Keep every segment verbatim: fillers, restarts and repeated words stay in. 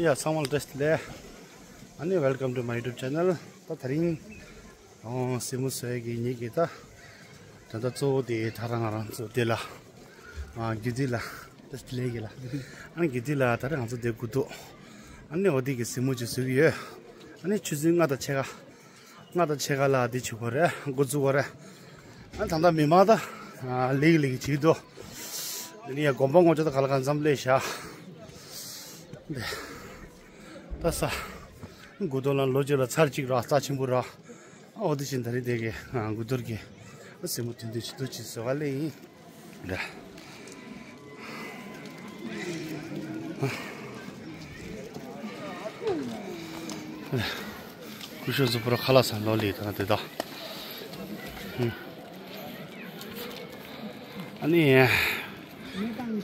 ཡ་ཚང་མ་ལ་བཀྲ་ཤིས་བདེ་ལེགས། ཨ་ནི་welcome to my YouTube channel། ད་དེ་རིང་ཨོ་གཟིགས་མོ་བཟོ་ཡས་ཀྱི་ཉིན་གྱི་ད་ད་ལྟ་གཙོ་བོ་དེ་ད་རང་ང་རང་ཚོ་དེ་ལ་ཨ་རྒྱུད་སྟོད་ལ་བཀྲ་ཤིས་བདེ་ལེགས་ཀྱི་ལ་ཨ་ནི་རྒྱུད་སྟོད་ལ་ད་རེས་ང་ཚོ་དེ་དགུ་ཐུག་ཨ་ནི་འོ་དེ་གི་གཟིགས་མོ་ཅིག་བཟོ་གི་ཡོད། ཨ་ནི་ཆུ་ཚོད་ལྔ་དང་ཕྱེད་ཀ་ལྔ་དང་ཕྱེད་ཀ་ལ་འདི་བྱེད་དགོས་རེད། འགོ་བཙུགས་དགོས་རེད། ཨ་ད་ལྟ་མི་མང་ད་ལེགས་ལེགས་བྱེད་འདུག་འདི་ནི་ཡ་དགོན་པ་ངོ་ཅོག་ད་ག་ལ་གང་འཚམ་སླེབས་ཤག་ད་ས་དགུ་ཐུག་ལ་ལོ་གཅིག་ལ་ཚར་གཅིག་ར་རྩ་ཆེན་པོ་ར། ཨ་འོ་དེ་བཞིན་ད་རེས་དེ་གི་དགུ་ཐུག་གི་གཟིགས་མོ་དེ་འདྲ་བྱེད་འདུག་ཅེས་ཟེར་བ་ལེ་ཡིན། རེད། སྐུ་ཞབས་གཟུ་པོ་ར་ཁ་ལག་ཟ་ལོ་ལི་དང་དེ་དག་ཨ་ནི་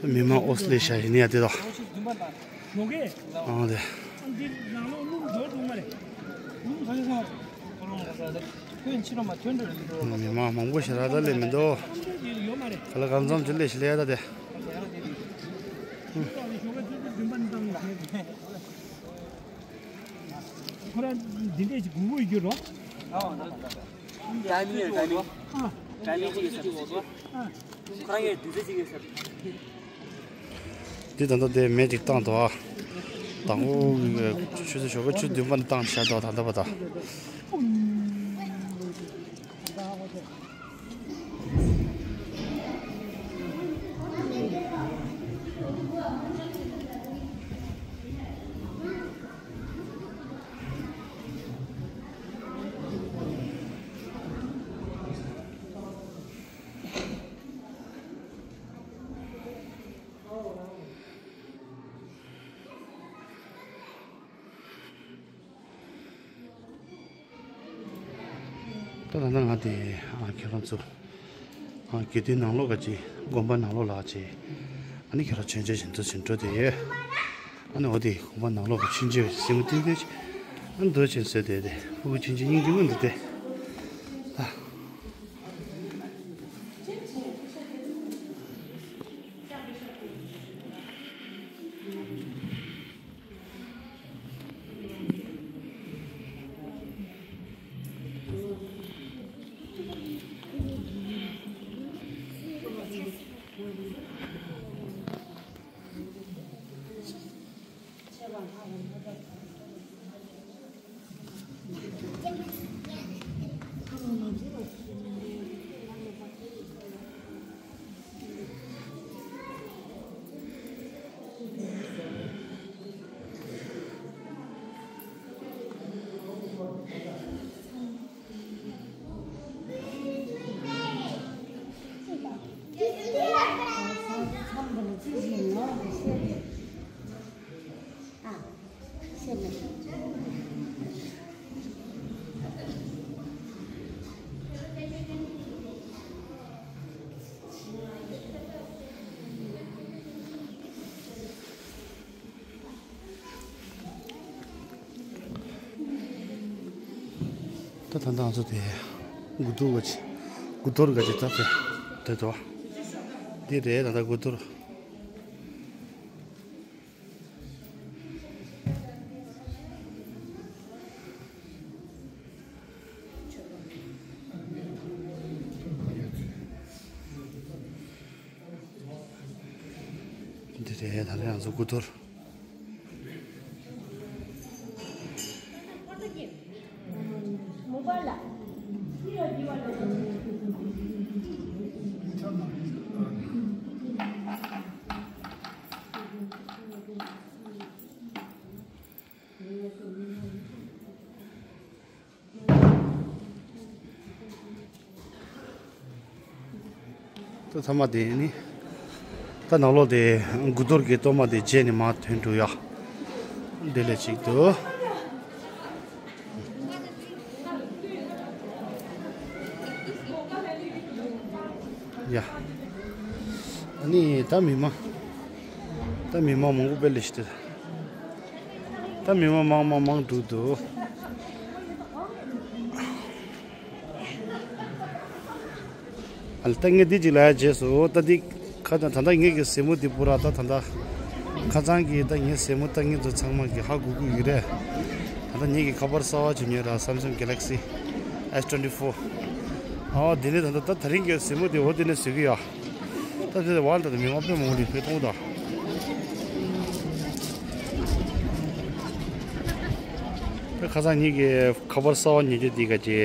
མི་མང་ཨོ་སི་ལེ་ཤ་ཡིན་ཡ་དེ་དག་ཨང་དེ། མི་མང་མང་པོ་ཞེ་དྲག་ད་ལས་མི་འདུག་ག་ལ་གང་འཚམ་ཅིག་ལས་ཞིག་ལས་ཡ་ད་དེ། ཁོ་ར་འདི་འདྲས་ཀྱི་གུ་གུ་ཡོད་རོ། ཨ་ཨ་ཨ། ཁོ་རང་ཡས་དུས་ཚོད་ཅིག་ཡོད་ས། འདི་ད་ལྟ་དེ་མེ་ཅིག་བཏང་འདུག་ཨ། དང་པོ་ཆུ་ཚོད་ཞོགས་པ་ཆུ་བདུན་པ་ནས་བཏང་བཞག་འདུག་ད་ལྟ་བར་དུ། ད་ད་ལྟ་ང་དེ་ཨ་ཁྱེད་རང་ཚོ་ཨ་དགེ་འདུན་ནང་ལོགས་ག་ཅིག་དགོན་པ་ནང་ལོགས་ལ་ཅིག་ཨ་ནི་ཁྱེད་རང་མཆོད་མཇལ་བྱེད་འདུག་ཕྱིན་འགྲོ་དེ་ཡོད། ཨ་ནི་འོ་དེ་དགོན་པ་ནང་ལོགས་ཀྱི་མཆོད་མཇལ་གཟིགས་མོ་ཏིང་ཏིང་ཅིག་ཨ་ནི་འདུག་ཕྱིན་བཟོས་དེ་དེ་ཕྲུ་གུ་ཆུང་ཆུང་སྙིང་རྗེ་མོ་འདུག་སྟེ། ད། ད་ད་ང་ཚོ་དེ་དགུ་ཐུག་ག་ཅིག་དགུ་ཐུག་ག་ཅིག་ད་དེ་དེ་དོ། འདི་རེད་ད་ད་དགུ་ཐུག་འདི་རེད་ད་རེད་ང་ཚོ་དགུ་ཐུག་ད་ཚང་མ་དེ་ནི། ད་ནང་ལོགས་དེ་དགུ་ཐུག་གི་གཏོར་མ་དེ་རྗེས་ནས་མར་ཐོན་འགྲོ་ཡ། དེ་ལས་ཅིག་འདུག་ཡ། ཨ་ནི་ད་མི་མང་། ད་མི་མང་མང་པོ་དཔེ་ལེགས་ཤིག་ད། ད་མི་མང་མང་མང་མང་འགྲོ་འདུག་ཨ་ལ་ད་ངས་འདི་གཅིག་ལ་རྗེས་སུ་ད་འདི་ཁ་ད་ད་ངས་ཀྱི་སེ་མོ་འདི་པུ་ར་ད་ད་ད་ ཁ་སང་གི་ད་ངའི་གཟིགས་མོ་ལྟ་མཁན་ཚོ་ཚང་མ་གི་ཧ་གོ་གི་ཡོད་རེད། ད་ལྟ་ངེད་ཀྱི་ཁ་པར་གསར་པ་ཅིག་ཉོས་ར། Samsung Galaxy S twenty four། ཨོ་དེ་ནས་ད་ལྟ་ད་དེ་རིང་གི་གཟིགས་མོ་དེ་འོ་དེ་ནས་བཟོས་གི་ཡོད། ད་དེ་དབང་ད་དེ་མི་མང་དཔེ་མང་པོ་འདུག་དཔེ་མཐོང་ད། དཔེ་ཁ་སང་ངེད་ཀྱི་ཁ་པར་གསར་པ་ཉོས་རྒྱུ་དེ་ག་ཅེ།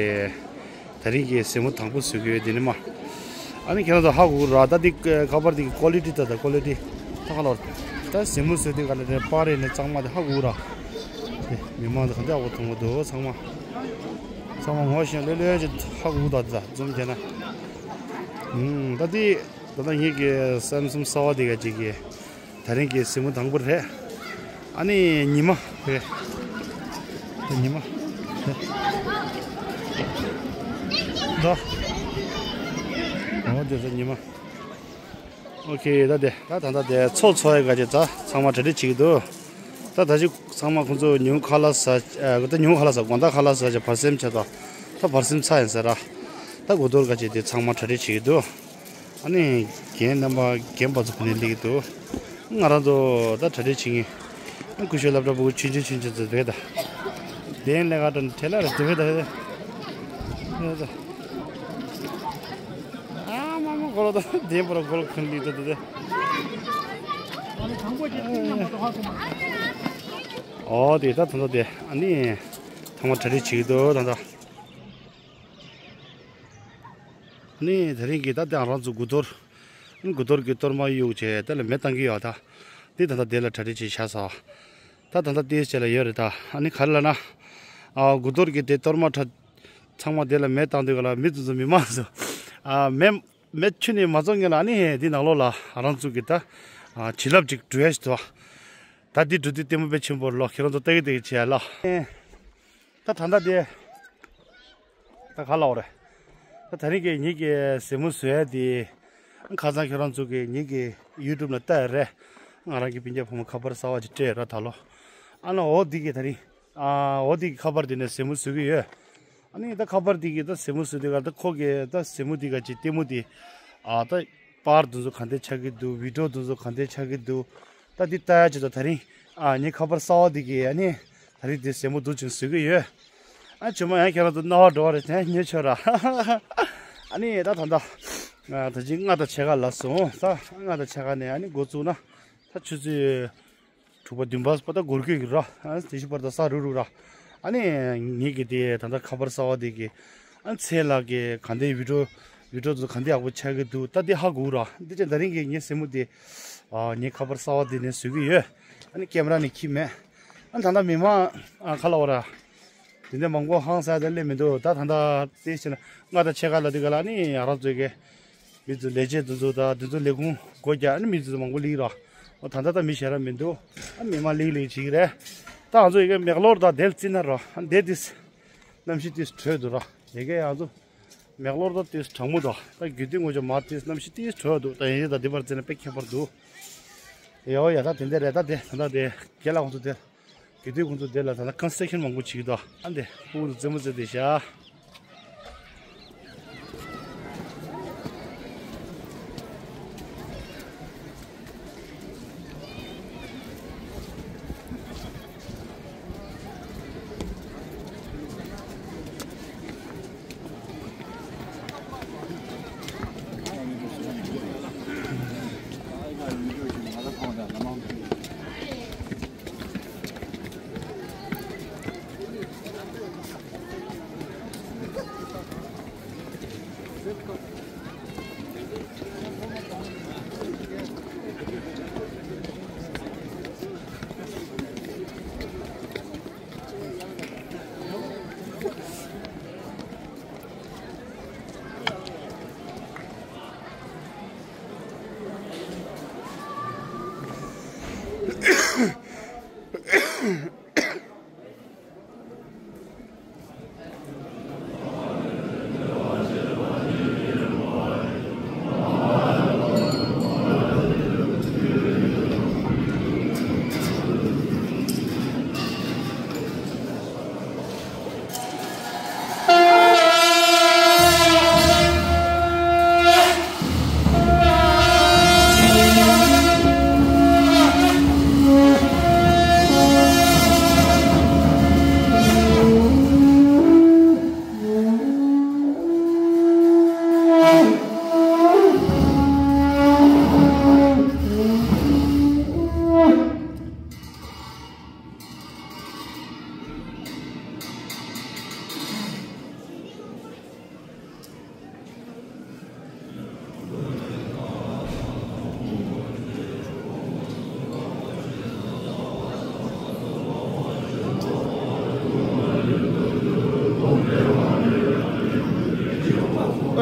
དེ་རིང་གི་གཟིགས་མོ་དང་པོ་བཟོས་གི་ཡོད་དེ་ནི་མ། ཨ་ནི་ཁྱེད་རང་ཚོ་ཧ་གོ་ར། ད་འདི་ཁ་པར་འདི་གི་ཀོ་ལི་ཊི་ད་ད་ཀོ་ལི་ཊི་ད་ག་ལོར། ད་གཟིགས་མོ་བཟོས་དུས་ག་ལ་རེད། པར་རེད་ནས་གཙང་མ་དེ་ཧ་གོ་ར། དེ་མི་མང་དེ་ག་འདྲ་བོ་མཐོང་གི་འདུག་ཚང་མ། ཚང་མ་ངོ་ཤེས་ལོས་ལོས་ཅིག་ཧ་གོ་ད་དེ་ད་ཛུམ་བྱས་ན། ཨུམ་ད་འདི་ད་ད་ངེད་ཀྱི་སེམ་སུང་གསར་པ་དེ་ག་ཅིག་གི། དེ་རིང་གི་གཟིགས་མོ་དང་པོ་རེད། ཨ་ནི་ཉི་མ་རེད། དེ་ཉི་མ་རེད། ད་འོ་དེ་ཚོ་ཉི་མ། ཨོ་ཁེ། ད་དེ་ད་ད་ད་དེ་ཚོ་ཚོ་ཡི་ག་ཅེ་ད་ཚང་མ་གྲ་སྒྲིག་བྱེད་ཀྱི་འདུག་ད་ད་ཅི་ཚང་མ་ཁོང་ཚོ་ཉིན་གུང་ཁ་ལག་ཟ། ཨ་ད་ཉིན་གུང་ཁ་ལག་ཟ། དགོང་དག་ཁ་ལག་ཟ་ཅེ་བར་སེམས་ཆེ་ད། ད་བར་སེམས་ཚར་ཡིན་ཟེར་ར། ད་དགོང་དག་ག་ཅེ་དེ་ཚང་མ་གྲ་སྒྲིག་བྱེད་ཀྱི་འདུག་ཨ་ནི་རྒན་རྣམ་པ་རྒན་པ་ཚོ་ཕ་ནས་སླེབས་ཀྱི་འདུག་ང་རང་ཚོ་ད་གྲ་སྒྲིག་བྱེད་ངེས། ཨ་ཀུ་ཤོད་སློབ་གྲྭ་ཕྲུ་གུ་ཆུང་ཆུང་ཆུང་ཆུང་ཚོ་རེད་ད། གདན་ལས་ཀ་དྲན་ཁྲེལ་ལ་རེད་དེ་བས་ད་རེད་ད། ཨ་མ་མ་གོ་ལོ་ད་གདན་པར་གོ་ལོ་ཁུན་ལི་ད་ད་ད། ཨོ་དེ་ད་ད་ད་དེ་ཨ་ནི་ཚང་མ་གྲ་སྒྲིག་བྱེད་ཀྱི་འདུག་ད་ད། ནི་དེ་རིང་གི་ད་དེ་ང་རང་ཚོ་དགུ་གཏོར། དགུ་གཏོར་གྱི་གཏོར་མ་གཡུག་བྱས་དེ་ལ་མེ་བཏང་གི་ཡོད་ད། འདི་ད་ལྟ་དེ་ལ་གྲ་སྒྲིག་བྱས་བཞག་སོང་། ད་ད་ལྟ་དེའི་རྗེས་ལ་ཡོད་རེད་ད། ཨ་ནི་ག་རེ་ལབ་ན། ཨ་དགུ་གཏོར་གྱི་དེ་གཏོར་མ་ཁྲ་ཚང་མ་དེ་ལ་མེ་བཏང་དུས་ག་ལ་མི་ཚོ་ཚོ་མི་མང་ཚོ། ཨ་མེ་མེ་ཁྱོན་ནས་མ་བཙོང་ངེས་ལ་ཨ་ནི་དེ་ནང་ལོགས་ལ་ང་རང་ཚོ་གི་ད། ཨ་བྱིན་རླབས་ཅིག་འགྲོ་ཡ་ཞིག་འདུག་ད་འདི་འགྲོ་དུས་ལྟད་མོ་དཔེ་ཆེན་པོ་རེད་ལོ། ཁྱེད་རང་ཚོ་ལྟ་གི་ལྟ་གི་བྱས་ལ། ད་ད་ལྟ་དེ། ད་ག་ལ་འོ་རེད། ད་དེ་རིང་གི་ངེད་ཀྱི་གཟིགས་མོ་བཟོ་ཡ་དེ། ཁ་སང་ཁྱོད་རང་ཚོ་གི་ངེད་ཀྱི་ཡུ་ཊུབ་ལ་ལྟ་ཡ་རེད། ང་རང་གི་སྤུན་ཀྱག་ཕོ་མོ་ཁ་པར་གསར་པ་ཅིག་སྤྲད་ར་ད་ལོ། ཨ་ན་འོ་འདི་གི་དེ་རིང་། ཨ་འོ་འདི་གི་ཁ་པར་དེ་ནས་གཟིགས་མོ་བཟོ་གི་ཡོད། ཨ་ནི་ད་ཁ་པར་དེ་གི་ད་གཟིགས་མོ་བཟོས་དུས་ག་ད་ཁོ་གི་ད་གཟིགས་མོ་དེ་ག་ཅིག་ལྟད་མོ་དེ། ཨ་ད་པར་དེ་ཚོ་ག་འདྲ་ཆགས་ཀྱི་འདུག་བི་ཌིའོ་དེ་ཚོ་ག་འདྲ་ཆགས་ཀྱི་འདུག་ད་འདི་ལྟ་ཡ་ཆེད་དུ་དེ་རིང་། ཨ་ངའི་ཁ་པར་གསར་པ་དེ་གི་ཨ་ནི་དེ་རིང་དེ་གཟིགས་མོ་འདུག་ཅིང་བཟོ་གི་ཡོད། ཨ་ཇོ་མོ་ཡང་ཁྱེད་རང་ཚོ་རྣ་བ་འགྲོ་བ་རེད་དེ་ཉེ་ཆོས་ར། ཨ་ནི་ད་ད་ད། ད་ཅི་ལྔ་དང་ཕྱེད་ཀ་ལ་སོང་ད། ལྔ་དང་ཕྱེད་ཀ་ནས་ཨ་ནི་འགོ་བཙུགས་ན་ད་ཆུ་ཚོད། དྲུག་པ་བདུན་པ་པ་ད་སྒོར་སྐྱོད་ཀྱི་ར། ཨ་དེ་བཞིན་པར་ད་ས་རུག་རུག་ར། ཨ་ནི་ངེད་ཀྱི་དེ་ད་ལྟ་ཁ་པར་གསར་པ་དེ་གི། ཨ་ཚེ་ལགས་ཀྱི་ག་འདྲའི་བི་ཌིའོ་བི་ཌིའོ་ཚོ་ག་འདྲའི་ཡག་པོ་ཆགས་ཀྱི་འདུག་ད་དེ་ཧ་གོ་ར། འདི་ཅན་ད་རིང་གི་ངའི་གཟིགས་མོ་དེ། ཨ་ངའི་ཁ་པར་གསར་པ་དེ་ནས་བཟོ་གི་ཡོད། ཨ་ནི་ཀེམ་ར་ནས་ཁྱི་མེད། ཨ་ད་ལྟ་མི་མང་ཨ་ག་ལ་འོ་ར། དེ་འདྲ་མང་པོ་ཧང་སང་དེ་སླེབས་མི་འདུག་ད་ད་ལྟ་དེ་བྱས་ན་ལྔ་དང་ཕྱེད་ཀ་ལ་དེ་ག་ལ་ནི་ང་རང་ཚོའི་གི། མི་ཚོ་ལས་བྱེད་དེ་ཚོ་དང་དེ་ཚོ་ལས་ཁུངས་སྒོ་རྒྱག་ཨ་ནི་མི་ཚོ་མང་པོ་སླེབས་ར། འོ་ད་ལྟ་ད་མི་ཞེ་དྲག་མི་འདུག་ཨ་མི་མང་སླེབས་སླེབས་བྱེད་ཀྱི་རེད། ད་ང་ཚོ་ཡི་གེ་མེག་ལོར་དང་དེ་ལ་བརྩིས་ན་ར། ཨ་དེ་དེ་གནམ་གཤིས་དེ་དྲོད་འདུག་ར། ཡི་གེ་ང་ཚོ་མེག་ལོར་ད་དེ་གྲང་མོ་འདུག་ད་རྒྱུ་དེ་ངོ་ཅོག་མ་དེ་གནམ་གཤིས་དེ་དྲོད་འདུག་ད་ཡིན་ད་དེ་བར་བརྩིས་ན་དཔེ་ཁྱད་པར་འདུག་ཡ་ཡ་ད་དེ་འདྲ་རེད། ད་དེ་ད་ད་དེ་རྒན་ལགས་ཁོང་ཚོ་དེ། དེ་དུས་ཁོང་ཚོ་དེ་ལ་ད་ལྟ་ཀོན་སི་ཊྲག་ཤན་མང་པོ་བྱེད་ཀྱི་འདུག་ཨ་འདི་ཕྲུ་གུ་ཚོ་རྩེད་མོ་རྩེ་བསྡད་ཤག་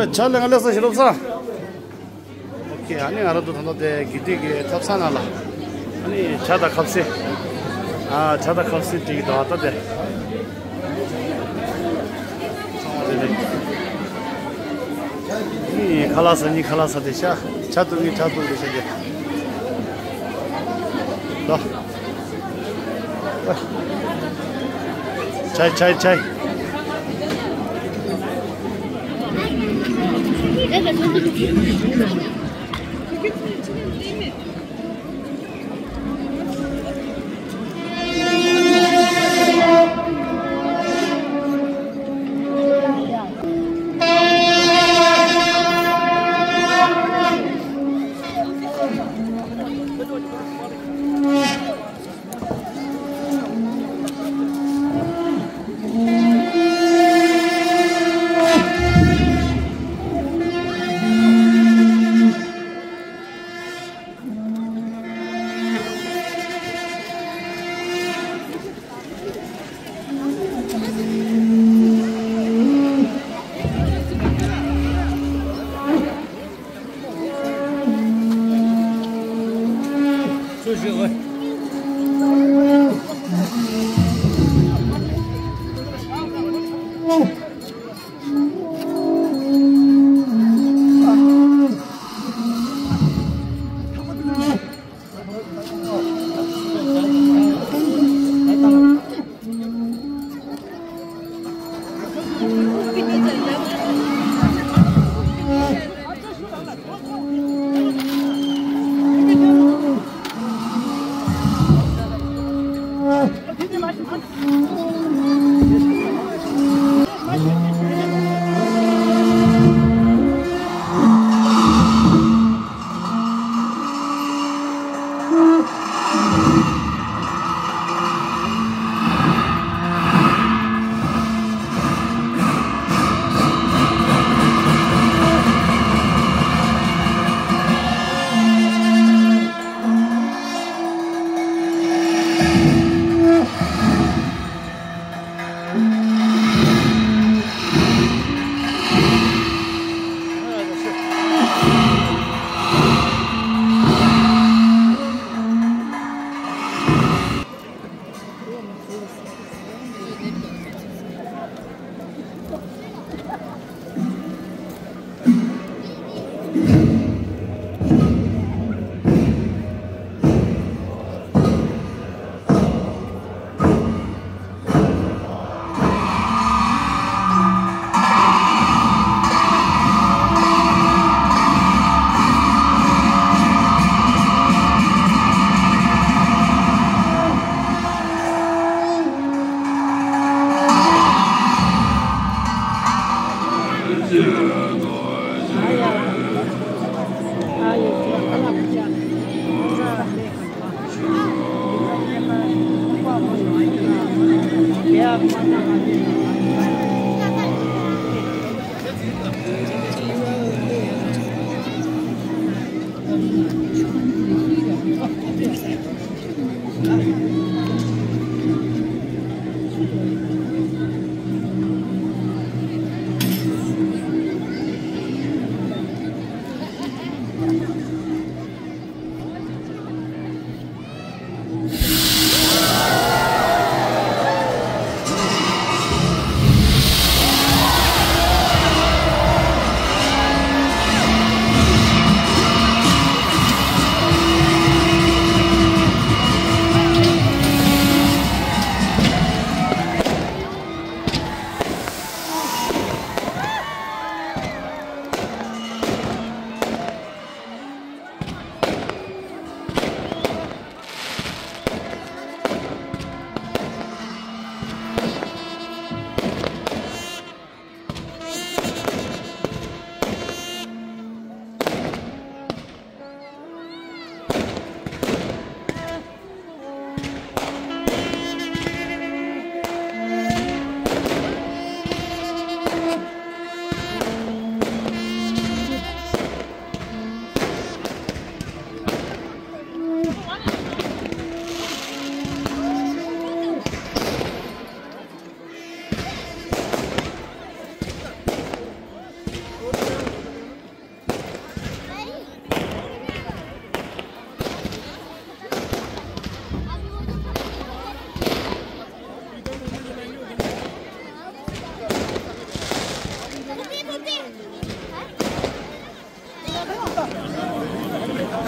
ཇ་ལེ་ང་ལེ་ས་ཤི་རོབ་ས། ཨོ་ཁེ། ཨ་ནི་ང་ར་ཏུ་ད་ལྟ་དེ་དགེ་ལྡན་གྱི་ཐབ་ཚང་ནང་ལ། ཨ་ནི་ཇ་དང་ཁ་ཟས། ཨ་ཇ་དང་ཁ་ཟས་སྤྲད་ཀྱི་འདུག་ཨ་ད་དེ། ཚང་མ་དེ་ནི། ནི་ཁ་ལག་ཟ་ནི་ཁ་ལག་ཟ་དེ་ཤ། ཇ་འཐུང་ནི་ཇ་འཐུང་དེ་ཤ་དེ། ལ། ཇ་ཇ་ཇ།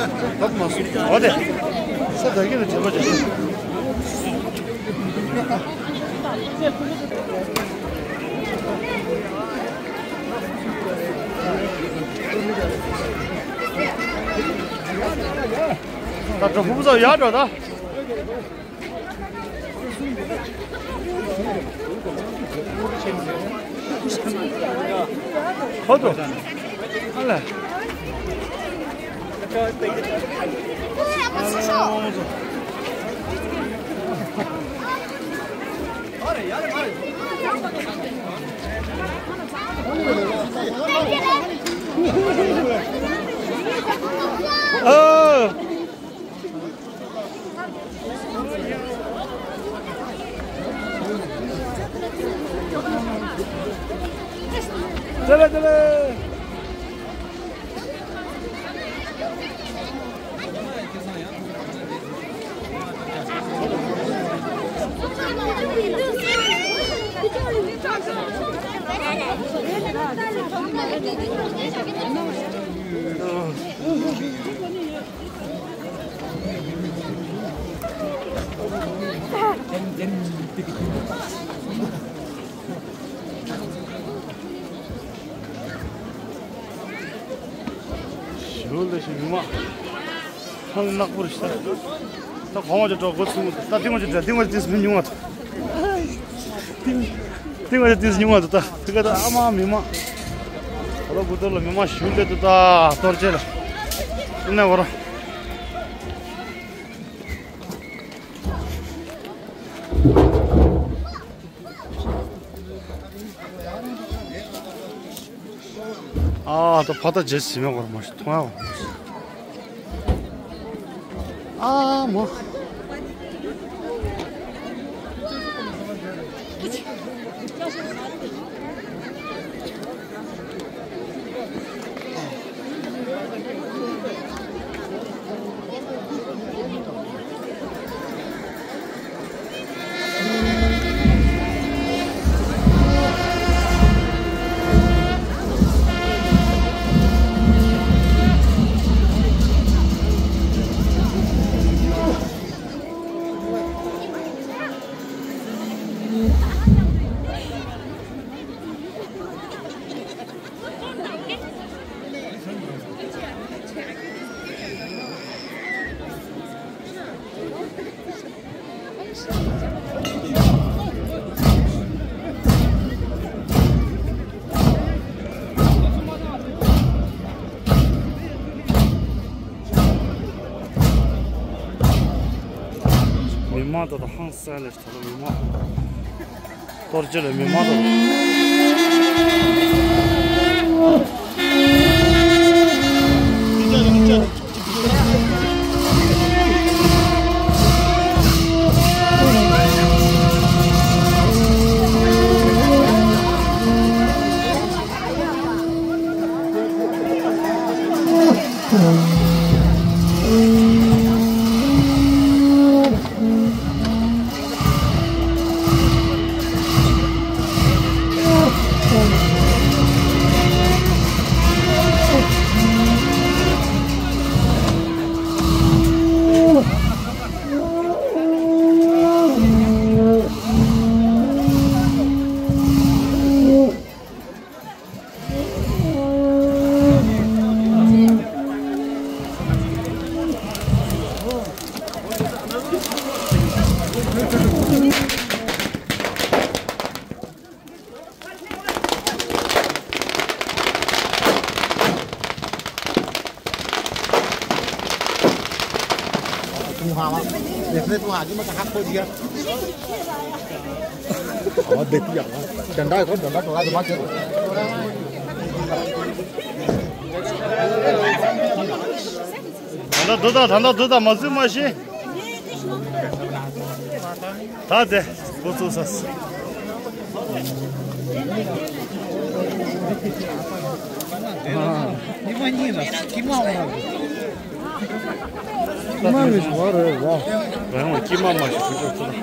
ལབ་མ་སོང་། འོ་དེ། ས་ད་གིན་ལ་དྲན་པ་བྱེད། ད་གྲོགས་པོ་ཚོ་ཡར་འགྲོ་ད། ཧོ་དོ། ཨ་ལ། ཨ། དེ་ལ་དེ་ལ། ཞུ་ལ་ཞིག་མི་མང་ཧང་ནག་པོ་རེད་ཤག་ད་གོང་བ་ཅིག་འགྲོ་དགོས་ཚུལ་མི་འདུག་ད་ཏིང་བ་ཅིག་འདྲ་ཏིང་བ་ཅིག་ཏིས་མི་ཉུང་བ་འདུག་ཏིང་བ་ཅིག་ཏིས་ཉུང་བ་འདུག་ད་དེ་ག་ད་ཨ་མ་མི་མང་། ག་ལ་གུ་ཏོར་ལ་མི་མང་ཞུ་ལེ་འདུག་ད་གཏོར་ཆེ་ལ་ཨེ་ན་བོ་ར། ཨ་ད་ཕ་ད་རྗེས་ཟིན་མེད་བར་མ་ཞིག་མཐོང་ཡ་བ། ཨ་མོ། མི་མང་དག་དང་ཧང་སང་ལས་ད་ལོ་མི་མང་། གཏོར་རྒྱུ་ལ་མི་མང་དང་། ད་ལྟ་འདུག་ད། ད་ལྟ་འདུག་ད། མ་བཟོད་མ་ཤེས། ད་དེ་འགོ་ཚུགས་ས། ཉི་མ་གཉིས་ལ་ཁྱི་མ་བ་རེད། ཁྱི་མ་མི་ཞིག་བ་རེད་བ། རང་ལ་ཁྱི་མ་མ་ཞིག་བུ་ཆོག་ཚུལ།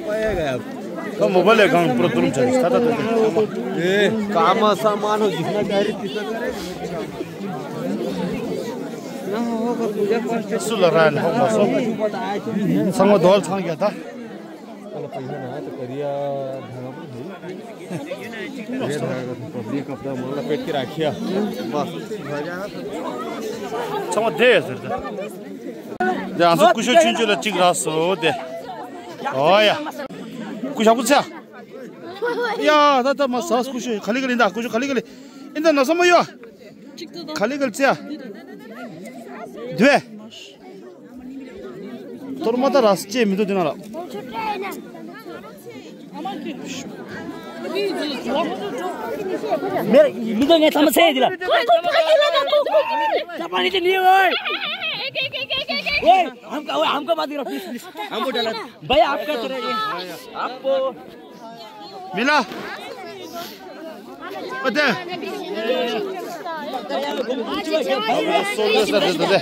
པ་ཡ་ག་ཡ། ད་མོ་བ་ལས་གང་པྲོ་ཏུ་རུམ་ཆ་རིགས་ད་ད་ད་ད། ཨེ་ཀ་མ་ས་མ་ནོ་གི་ན་ཀ་རི་ཏི་ས་ཀ་རི། སུ་ལ་ར་ནི་ཧོ་མ་སོ། ཚང་མ་རྡོལ་ཚང་རྒྱ་ད། ཚང་མ་བསྡད་ཟེར་ད། དེ་ང་ཚོ་སྐུ་ཞབས་ཆུང་ཆུང་ལ་གཅིག་རག་སོ་དེ། ཨོ་ཡ། སྐུ་ཞབས་སྐུ་ཚེ། ཡ་ད་ད་མ་ཟ་སྐུ་ཞབས་ག་ལི་ག་ལི་ད་སྐུ་ཞབས་ག་ལི་ག་ལི། ཨིན་ད་ན་ས་མ་ཡོ། ག་ལི་ག་ལི་ཚེ། དུ་བས། གཏོར་མ་ད་ར་སྐྱེས་མི་འདུག་དེ་ན་ལ། མེར་མི་འདུག་ངས་ཚང་མ་ཚེ་འདི་ལ། ད་པ་ནི་དེ་ནི་ཝེ། ཝེ་ཧམ་ཀ་ཝེ་ཧམ་ཀ་མ་དེ་ར་པི་ལིས་པི་ལིས། ཧམ་པོ་ད་ལ། བ་ཡ་ཨབ་ཀ་ཏོ་ར་ཡེ། ཨབ་པོ། མི་ལ། ཨ་ཏེ། སོ་ལེ་ས་རེད་ད་ཏེ།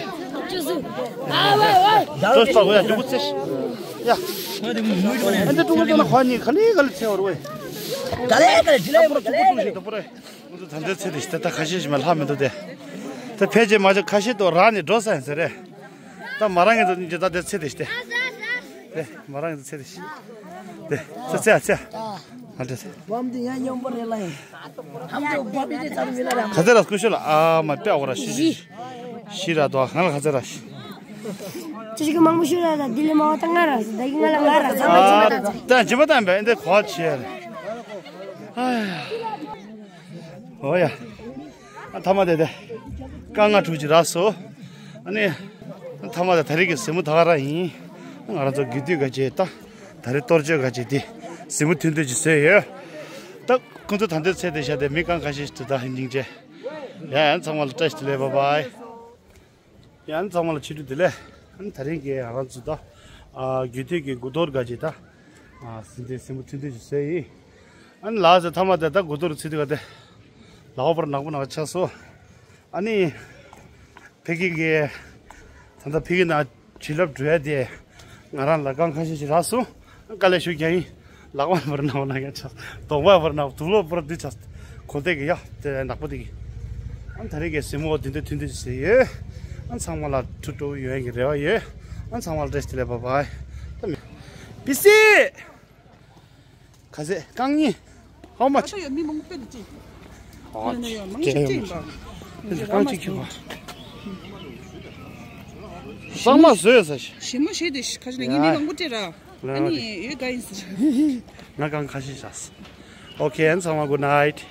ཏོ་ས་ཝེ་ཡ་ཅུ་གུ་ཚེ་ཤི། ཡ། ཨ་ཏེ་ཀྲུང་གོ་ན་ཁ་ནི་ག་ལེ་ག་ལེ་ཚེ་བར་ཝེ། ག་ལེ་ག་ལེ་ཇི་ལེ་ཡོད་ཀྲུང་གོ་ཏུ་ཤི་ཏོ་པོ་རེ། ང་ཚོ་ད་ལྟའི་ཚེ་འདི་ཞིག་ད་ལྟ་ཁ་ཤས་ཤིག་མ་ལྷག་མི་འདུག་སྟེ། ད་ཕལ་ཆེར་མ་ཆ་ཁ་ཤས་ཏོ་རག་ནས་འགྲོ་ས་ཡིན་ཟེར་རེད། ད་མ་རག་ངེ་ཚོ་གཉིས་ཀྱི་ད་ལྟའི་ཚེ་འདི་ཞིག་སྟེ། དེ་མ་རག་ངེ་ཚོ་ཚེ་འདི་ཞིག་དེ་ཚེ་ཚེ་ཚེ། ང་འདྲ་ཚེ། བམ་དེ་ཡང་ཡོང་པ་རེད་ལ་ཡིན། ཧམ་ཅོ་བམ་དེ་ཚ་རུ་མི་ལ་ར། ག་ཚེ་ར་སྐུ་ཞོ་ལ་ཨ་མ་དཔེ་འོ་ར་ཤི་ཤི་ཤི་ར་དོ་ང་ལ་ག་ཚེ་ར་ཤི། ཅི་ཞིག་མང་པོ་ཤི་ར་ད་དེ་ལས་མང་བ་ད་ང་ར་ད་གི་ང་ལ་ང་ར་ཚ་མ་ཅི་མ་ད། ད་ཇི་མ་ད་འབད་འདི་གོ་ཆེ་རེད། ཨ་ཡ། འོ་ཡ། ཨ་ཐ་མ་དེ་དེ། རྐང་ང་དྲུག་ཅིག་རག་སོ། ཨ་ནི། ཐ་མ་དེ་ད་རེས་ཀྱི་གཟིགས་མོ་ད་ག་རང་ཡིན། ང་རང་ཚོ་རྒྱུད་སྟོད་ག་ཅེ་ད། ད་རེས་གཏོར་བཅོས་ག་ཅེ་དེ། གཟིགས་མོ་ཐུང་ཐུང་ཅིག་བཟོས་ཡོད། ད་ཁོང་ཚོ་ད་ལྟའི་ཚེ་དེ་བཞག་སྟེ་མི་རྐང་ཁ་ཤས་ཤིག་ཏུ་ད་སྙིང་རྗེ། ཡ་ཚང་མ་ལ་བཀྲ་ཤིས་བདེ་ལེགས་བཱའི་བཱའི། ཡང་ཚང་མ་ལ་ཆེ་དྲི་བདེ་ལེགས། ཨ་ནི་ད་རིང་གི་ང་རང་ཚོ་ད། ཨ་རྒྱུད་སྟོད་ཀྱི་དགུ་གཏོར་ག་ཅིག་ད། ཨ་སྲིན་དེ་སྲིན་པོ་ཐུང་ཐུང་ཞིག་བཟོས་ཡིན། ཨ་ནི་ལགས་སོ་ཐ་མ་དེ་ད་དགུ་གཏོར་ཚིག་དེ་ག་དེ། ལག་པར་ནག་པོ་ནག་ཆགས་སོ། ཨ་ནི། ཕ་གི་གི། ད་ལྟ་ཕ་གི་ན། བྱིན་རླབས་འགྲོ་ཡ་དེ། ང་རང་ལ་རྐང་ཁ་ཤས་ཤིག་རག་སོང་། དཀའ་ལས་ཞུ་རྒྱ་ཡིན། ལག་པ་བར་ན་བ་ན་ཡ་ཆ། གདོང་པ་བར་ན་དུག་ལོག་བར་འདི་ཆ། གོ་དེ་གི་ཡ། དེ་ནག་པོ་དེ་གི། ཨ་ད་རེས་ཀྱི་གཟིགས་མོ་འདི་འདྲ་ཐུང་ཐུང་ཞིག་བཟོས་ཡོད། ཨ་ཚང་མ་ལ་ཐུགས་སྤྲོ་ཡོང་ཡ་གི་རེ་བ་ཡོད། ཨ་ཚང་མ་ལ་བཀྲ་ཤིས་བདེ་ལེགས་བཱའི་བཱའི། ད་མི། པི་སི། ག་ཚད་རྐང་གཉིས། How much? ད་ཡོད་མི་མང་པོ་དཔེ་འདི་ཅི། ཨ་ཡོད་ན་ཡོད་མང་ཅིག་སྤྲད་ཡིན་པ། རྐང་གཅིག་ཁྱོད་པ། གཙང་མ་བཟོས་ཟེར་ཞིག་ཞིམ་མོ་བྱས་ཏེ་ཁ་ཤས་ལ་ངས་མི་མང་པོ་སྤྲད་ར། ཨ་ནི་ཡོད་ག་ཡིན་ཟེར། ང་རྐང་ཁ་ཤས་བཞག Okay, and someone good night.